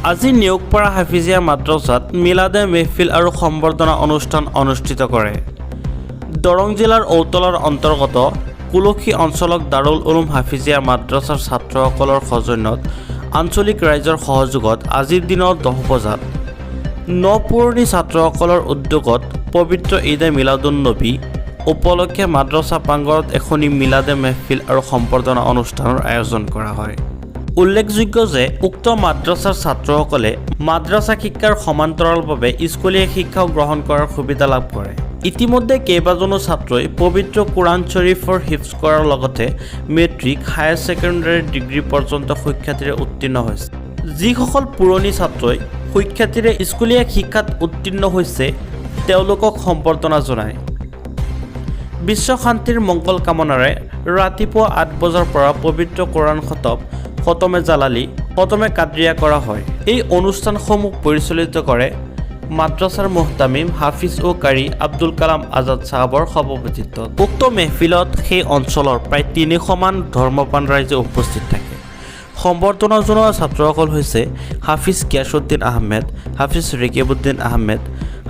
আজি নিয়োগপাৰা হাফিজিয়া মাদ্ৰাছাত মিলাদে মেহফিল আৰু সম্বৰ্ধনা অনুষ্ঠান অনুষ্ঠিত কৰে। দৰং জিলাৰ ঔতলাৰ অন্তৰ্গত কুলসী অঞ্চলক দাৰুল উলুম হাফিজিয়া মাদ্ৰাছাৰ ছাত্ৰসকলৰ সৌজন্যত আঞ্চলিক ৰাইজৰ সহযোগত আজিৰ দিনত 10 বজাত ন পুৰণি ছাত্ৰসকলৰ উদ্যোগত পবিত্ৰ ঈদে মিলাদুন নবী উপলক্ষে মাদ্ৰাছা প্ৰাংগণত এখনি মিলাদে মেহফিল আৰু সম্বৰ্ধনা অনুষ্ঠানৰ আয়োজন কৰা হয়। উল্লেখযোগ্য যে উক্ত মাদ্ৰাছাৰ ছাত্ৰসকলে মাদ্ৰাছা শিক্ষাৰ সমান্তৰালভাৱে স্কুলীয়া শিক্ষাও গ্ৰহণ কৰাৰ সুবিধা লাভ কৰে। ইতিমধ্যে কেইবাজনো ছাত্ৰই পবিত্ৰ কোৰাণ শ্বৰীফৰ হিফজ কৰাৰ লগতে মেট্ৰিক, হায়াৰ ছেকেণ্ডাৰী ডিগ্ৰী পৰ্যন্ত সুখ্যাতিৰে উত্তীৰ্ণ হৈছে। যিসকল পুৰণি ছাত্ৰই সুখ্যাতিৰে স্কুলীয়া শিক্ষাত উত্তীৰ্ণ হৈছে, তেওঁলোকক সম্বৰ্ধনা জনায়। বিশ্ব শান্তিৰ মংগল কামনাৰে ৰাতিপুৱা 8 বজাৰ পৰা পবিত্ৰ কোৰাণ খতম, খতমে জালালি, খতমে কাদৰিয়া কৰা হয়। এই অনুষ্ঠানসমূহ পৰিচালিত কৰে মাদ্ৰাছাৰ মুহতামিম হাফিজ ও কাৰী আব্দুল কালাম আজাদ চাহাবৰ সভাপতিত্বত। উক্ত মেহফিলত সেই অঞ্চলৰ প্ৰায় 300মান ধৰ্মপ্ৰাণ ৰাইজে উপস্থিত থাকে। সম্বৰ্ধনা জনোৱা ছাত্ৰসকল হৈছে হাফিজ গিয়াছুদ্দিন আহমেদ, হাফিজ ৰেকিবুদ্দিন আহমেদ,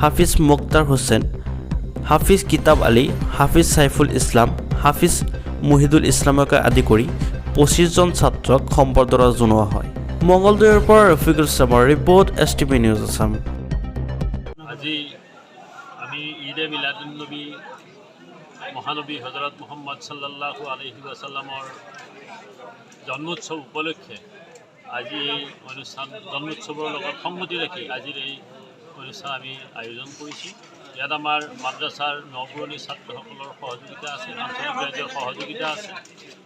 হাফিজ মুক্তাৰ হুছেইন, হাফিজ কিতাব আলী, হাফিজ ছাইফুল ইছলাম, হাফিজ মুহিদুল ইছলামকে আদি কৰি 25জন ছাত্ৰক সম্বৰ্ধনা জনোৱা হয়। মঙলদৈৰ পৰা ৰফিকুল ইছলামৰ report, S T P news Assam. আজি আমি ঈদ এ মিলাদুন্নবী, মহানবী হজৰত মোহাম্মদ সাল্লাল্লাহু আলহি ৱাছাল্লামৰ জন্মোৎসৱ উপলক্ষে আজি এই অনুষ্ঠান, জন্মোৎসৱৰ লগত সংগতি ৰাখি আজিৰ এই অনুষ্ঠান আমি আয়োজন কৰিছোঁ। ইয়াত আমাৰ মাদ্ৰাছাৰ নপুৰণি ছাত্ৰসকলৰ সহযোগিতা আছে, আঞ্চলিক ৰাইজৰ সহযোগিতা আছে।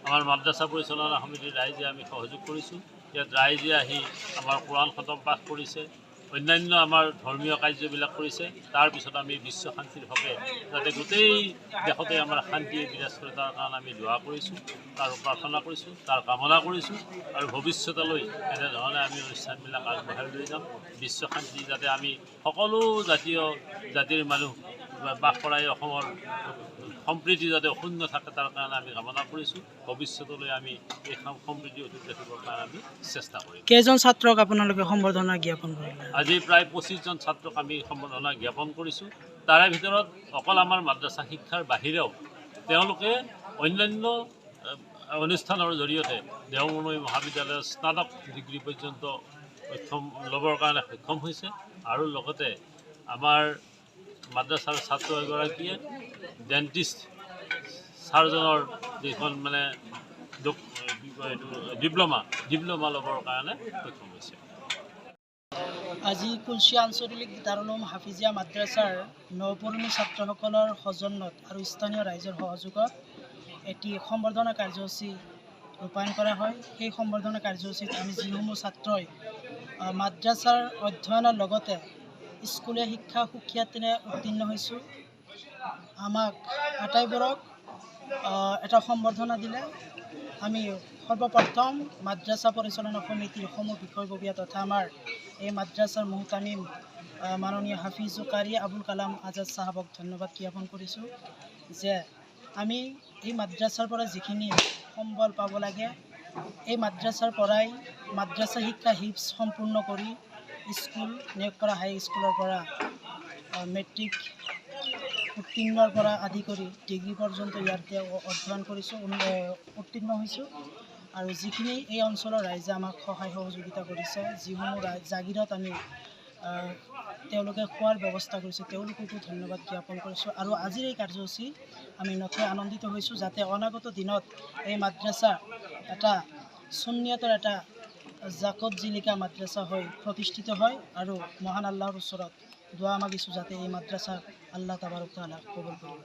আমাৰ মাদ্ৰাছা পৰিচালনা সমিতিৰ ৰাইজে আমি সহযোগ কৰিছোঁ। ইয়াত ৰাইজে আহি আমাৰ কোৰাণ খতম পাঠ কৰিছে, অন্যান্য আমাৰ ধৰ্মীয় কাৰ্যবিলাক কৰিছে। তাৰপিছত আমি বিশ্ব শান্তিৰ হকে, যাতে গোটেই দেশতে আমাৰ শান্তিয়ে বিৰাজ কৰে, তাৰ কাৰণে আমি দোৱা কৰিছোঁ, তাৰ প্ৰাৰ্থনা কৰিছোঁ, তাৰ কামনা কৰিছোঁ আৰু ভৱিষ্যতলৈ এনেধৰণে আমি অনুষ্ঠানবিলাক আগবঢ়াই লৈ যাম। বিশ্ব শান্তি, যাতে আমি সকলো জাতিৰ মানুহ বাস কৰা এই অসমৰ সম্প্ৰীতি যাতে অক্ষুণ্ণ থাকে, তাৰ কাৰণে আমি কামনা কৰিছোঁ। ভৱিষ্যতলৈ আমি এই সম্প্ৰীতি অটুট ৰাখিবৰ কাৰণে আমি চেষ্টা কৰিম। কেইজন ছাত্ৰক আপোনালোকে সম্বৰ্ধনা জ্ঞাপন কৰিলে? আজি প্ৰায় 25জন ছাত্ৰক আমি সম্বৰ্ধনা জ্ঞাপন কৰিছোঁ। তাৰে ভিতৰত অকল আমাৰ মাদ্ৰাছা শিক্ষাৰ বাহিৰেও তেওঁলোকে অন্যান্য অনুষ্ঠানৰ জৰিয়তে দেওমৰনৈ মহাবিদ্যালয়ৰ স্নাতক ডিগ্ৰী পৰ্যন্ত সক্ষম ল'বৰ কাৰণে সক্ষম হৈছে আৰু লগতে আমাৰ মাদ্ৰাছাৰ ছাত্ৰ এগৰাকীয়ে ডেণ্টিষ্ট চাৰ্জনৰ যিখন মানে কি কয় এইটো ডিপ্ল'মা ল'বৰ কাৰণে সক্ষম হৈছে। আজি কুলচি আঞ্চলিক দাৰুল উলুম হাফিজিয়া মাদ্ৰাছাৰ নপুৰণি ছাত্ৰসকলৰ সৌজন্যত আৰু স্থানীয় ৰাইজৰ সহযোগত এটি সম্বৰ্ধনা কাৰ্যসূচী ৰূপায়ণ কৰা হয়। সেই সম্বৰ্ধনা কাৰ্যসূচীত আমি যিসমূহ ছাত্ৰই মাদ্ৰাছাৰ অধ্যয়নৰ লগতে স্কুলীয়া শিক্ষা সুখ্যাতিৰে উত্তীৰ্ণ হৈছোঁ, আমাক আটাইবোৰক এটা সম্বৰ্ধনা দিলে। আমি সৰ্বপ্ৰথম মাদ্ৰাছা পৰিচালনা সমিতিৰ সমূহ বিষয়ববীয়া তথা আমাৰ এই মাদ্ৰাছাৰ মুহতামিম মাননীয় হাফিজ কাৰী আবুল কালাম আজাদ চাহাবক ধন্যবাদ জ্ঞাপন কৰিছোঁ যে আমি এই মাদ্ৰাছাৰ পৰা যিখিনি সম্বল পাব লাগে, এই মাদ্ৰাছাৰ পৰাই মাদ্ৰাছা শিক্ষা হিফজ সম্পূৰ্ণ কৰি স্কুল নেওগপাৰা হাই স্কুলৰ পৰা মেট্ৰিক উত্তীৰ্ণৰ পৰা আদি কৰি ডিগ্ৰী পৰ্যন্ত ইয়াতে অধ্যয়ন কৰিছোঁ, উত্তীৰ্ণ হৈছোঁ। আৰু যিখিনি এই অঞ্চলৰ ৰাইজে আমাক সহায় সহযোগিতা কৰিছে, যিসমূহ জাগিৰত আমি তেওঁলোকে খোৱাৰ ব্যৱস্থা কৰিছে, তেওঁলোককো ধন্যবাদ জ্ঞাপন কৰিছোঁ। আৰু আজিৰ এই কাৰ্যসূচী আমি নথৈ আনন্দিত হৈছোঁ, যাতে অনাগত দিনত এই মাদ্ৰাছা এটা সুন্নিয়তৰ এটা জাকত জিলিকা মাদ্ৰাছা হৈ প্ৰতিষ্ঠিত হয় আৰু মহান আল্লাহৰ ওচৰত দোৱা মাগিছোঁ যাতে এই মাদ্ৰাছা আল্লাহ তাবাৰক তাআলা কবুল কৰিব।